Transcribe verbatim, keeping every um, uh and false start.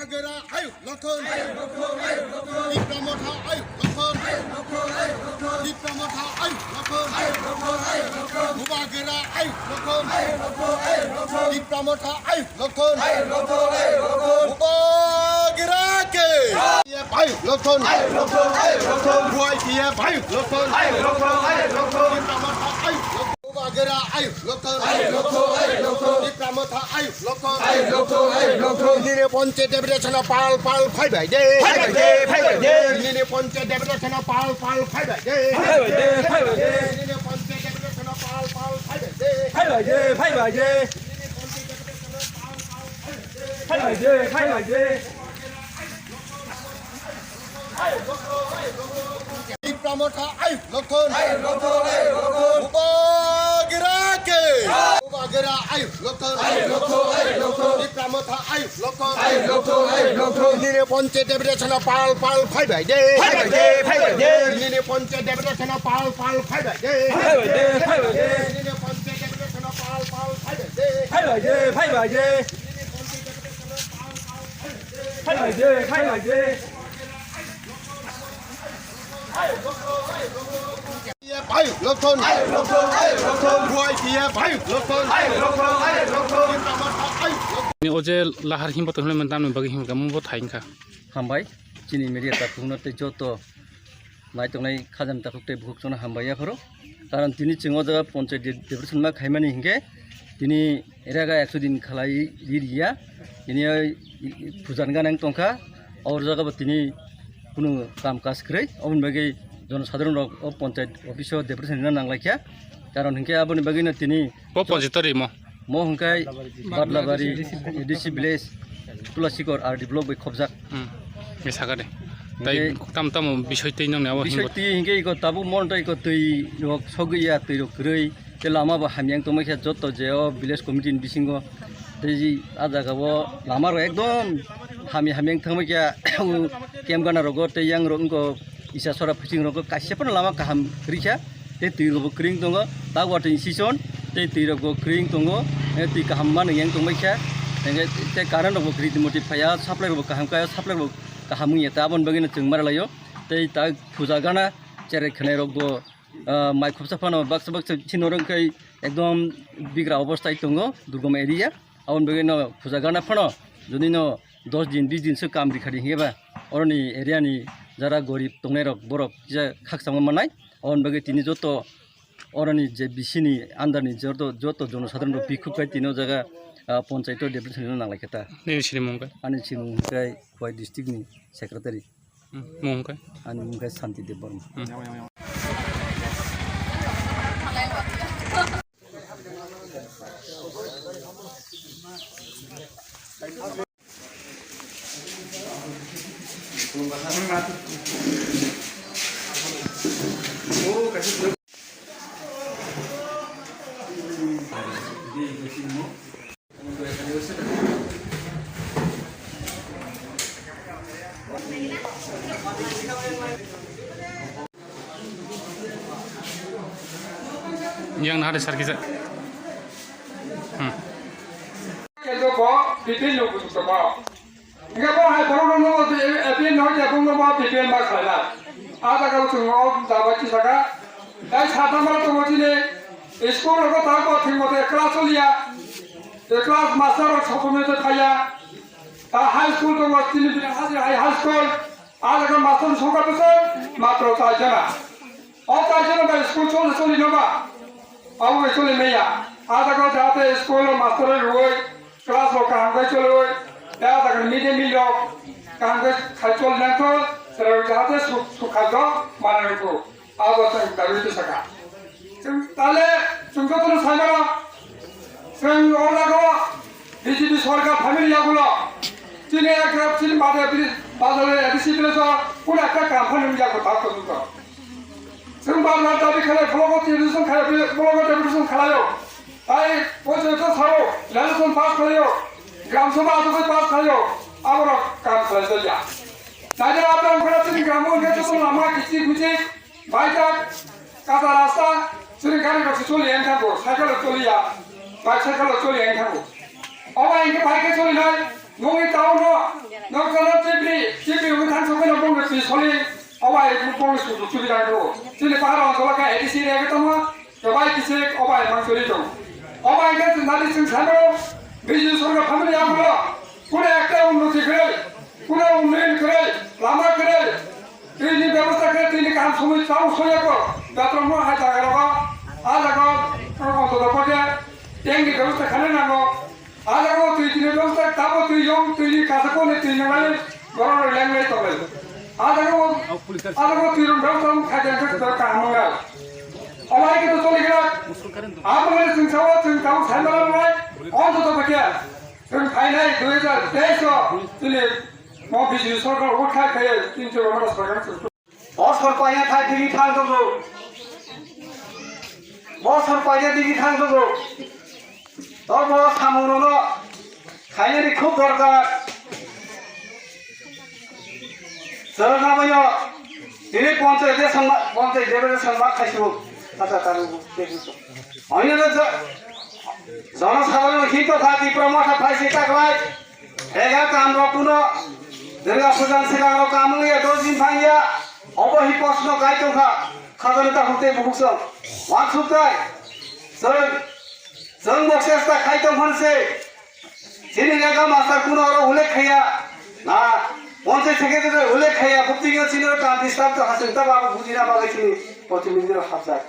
Bubagra ayuk Lokhon. Tipra Motha ayuk Lokhon. Tipra Motha ayuk Lokhon. Bubagra ayuk Lokhon. Tipra Motha ayuk Lokhon. Bubagra ke. Ayuk Lokhon. Buai P F ayuk Lokhon. Tipra Motha ayuk Lokhon. Bubagra ayuk Lokhon. Tipra Motha ayuk Lokhon. Nini ponche Debrechan pal pal phai bai de. Phai bai de, phai bai de. Nini ponche Debrechan pal pal phai bai de. Phai bai de, phai bai de. Nini ponche Debrechan pal pal phai bai de. Phai bai de, phai bai de. Phai bai de, phai bai de. Tipra Motha ayuk Lokhon. Bubagra ke. Bubagra ayuk Lokhon. Tipra Motha ayuk Lokhon. Nini ponche Debrechan pal pal phai bai de. Phai bai de, phai bai de. Nini ponche Debrechan pal pal phai bai de. Phai bai de, phai bai de. Nini ponche Debrechan pal pal phai bai de. Phai bai de, phai bai de. Phai bai de, phai bai de. Ayuk Lokhon. Buai P F ayuk Lokhon. Ni o je lahar himbo tong hwnwi tamni bagwi himkha, mungbo thai wngkha. Hambai, chini media takhukno tei joto nai tongnai khajani takhuk tei bukhuk chwngno hambai yapharo. Karon tini chwng o jaga ponchayat de-, deputation ma khaimani hinkhe tini rega ekso din khalai ri riya. Tini oi pujan ganang tongkha. O jaga bo tini kunu kam kaj kwrwi. Oboni bagwi jonosadharon rok o ponchayat office o deputation rina nanglaikha. Karon hinkhe aboni bagwino tini O ponchayat rimo. Mo hwnkhai Badlabari, A D C village, Tulasikor R D block bai khobjak. Hmm. Ni sakani. Tai Hinkhe tam tam bisoi twi nang ne abo Bisoi hinbo. Twi hinkhe iko tabuk mon tai iko twi rok sogwi ya, twi rok kwrwi. Te lama bo hamya wng tongma khe joto je o village committee ni bisingo. Tei ji a jaga o lama rok ekdom hamya hamya wng thangma khe o camp gana rogo tei yang rok wngko isa sora phuching rogo kaisa phano lama kaham rikha. Tei twi rok bo kwrwi wng tongo, ta watwi season tei twi rok bo kwrwi wng tongo, eh, twi kaham mano yang tongbai kha, hingke tei current rok bo kwrwi tongmo twi phaiya, supply rok bo kaham kha, supply rok bo kaham wngya, ta aboni bagwino chwng mara laio. Tei ta puja gana cherai khwnai rok bo, ah, mai khopsa phano baksa baksa chini oro wngkhai ekdom bigra obostai tongo Durgam area, aboni bagwino puja gana phano jodi no dos din, bis din se kam rikha di hingke ba, oroni area ni jara gorib tongnai rok borok kisa khakchangma mannai. Aboni bagwi tini joto oroni je bisini under ni joto, joto jonosadharon rok bikhuk khai tini o jaga, ah, ponchayat o deputation rina nanglai khe ta. Nini sinimung khe? Ani sinimung khe Khowai district ni secretary. Hmm, mung khe? Ani mung khe Santi Debbarma. Hmm. Yang nahari sar kisa. Hmm. Kendo ko, bipin lo kutu ko. Hingke bo hai borok rok no A P L no hoi ya, bung no bo A P L ma khlai na. A jaga o chwng o jaba kisa kha. Tai sata ma tongo chini school rogo ta bo thwng mate class o liya. Te class master rok sokomoi te thaya. Ta high school tongo chini bini hajir hai high school. A jaga master songkha bwswk matro chai jana. O chai jana bai school choli choli no ba. Abo bai choli maya. A jaga jahate school o master rwui. Class rok kaham khe choliwi, tei a jaga ni mid day meal rok kaham khe khai choli nangkho, chwrairok jahate suk, suk khaijak manwi rwkho. Abo chwng dabi twi sakha. Chwng tale chwng jotono sai mano, chwng o jaga o B J P sorkar phaimani yagulo chini ekra chini bade bri-, bade A D C village o kunu ekta kaam phano wngya kho ta porjonto. Chwng bar bar dabi khlai, block o deputation khlai, block o deputation khlaio. Tai poito sao, election pass khlaio, gram sabha aswk pass khlaio, aborok kam khlai jaya. Naidi abang khara chini gramo hingke joto lama kichik michik, baijak, kacha rasta, chini gari rok se choli yang thango, cycle rok choli ya, bicycle rok choli yang thango. Omo hingke bike choli nai, nongni town o, Nokjana chibri, chibri wngwi thang sokhe no bongni twi soli, obai bongni sujuk chubidang do. Chini pahar onsola khe A D C rega tongma, kebai kisi obai mansuri tong. Obai khe nadi sing sano, Biju Sarkar family amlo, kune ekta unnoti kre, kune unnayan kre, lama kre, tini bebosta kre, tini kaham sumui chau soyako, jatro mo hai jaga rogo, a jaga, onsola kote, tengni bebosta khane nango. Alagao twi tini bebosta tamo twi yong twi ni kasa kone twi nangnai borok rok lenglai tongnai. Alagao alagao twi rong bebosta mung khaja khe dor kaham wngnai. Omo hai khe to choli gra. Amo hai chwng sao chwng tamo sai mala nai. On to to khe chwng phainai dui hajar teis o chini mo Biju Sarkar o khai khai tin chwng mala sarkar. O sorpaina thai digi thang tongo. Bo sorpaina digi thang tongo. To bo samung no khainani khub dorkar. Chwng abono tini ponchayat de sangma, ponchayat de sangma khaisu. Tata taru. Oino no jono sadharon hinto kha Tipra Motha phaisi taklai. Ega kam rok kuno Durga Pujan silang rok kam wngya dos din phangya. Obo hi proshno kai tongkha. Khajani ta hukte buhuk song. Wansuk tai. Chwng, chwng bo chesta khai tong phan se. Chini lega master kuno oro ullekh khaiya. Na, ponchayat secretary ullekh khaiya. Bukti yo chini oro kam disturb to hasing ta babu bujina bagwi chini protinidhi rok hapjak.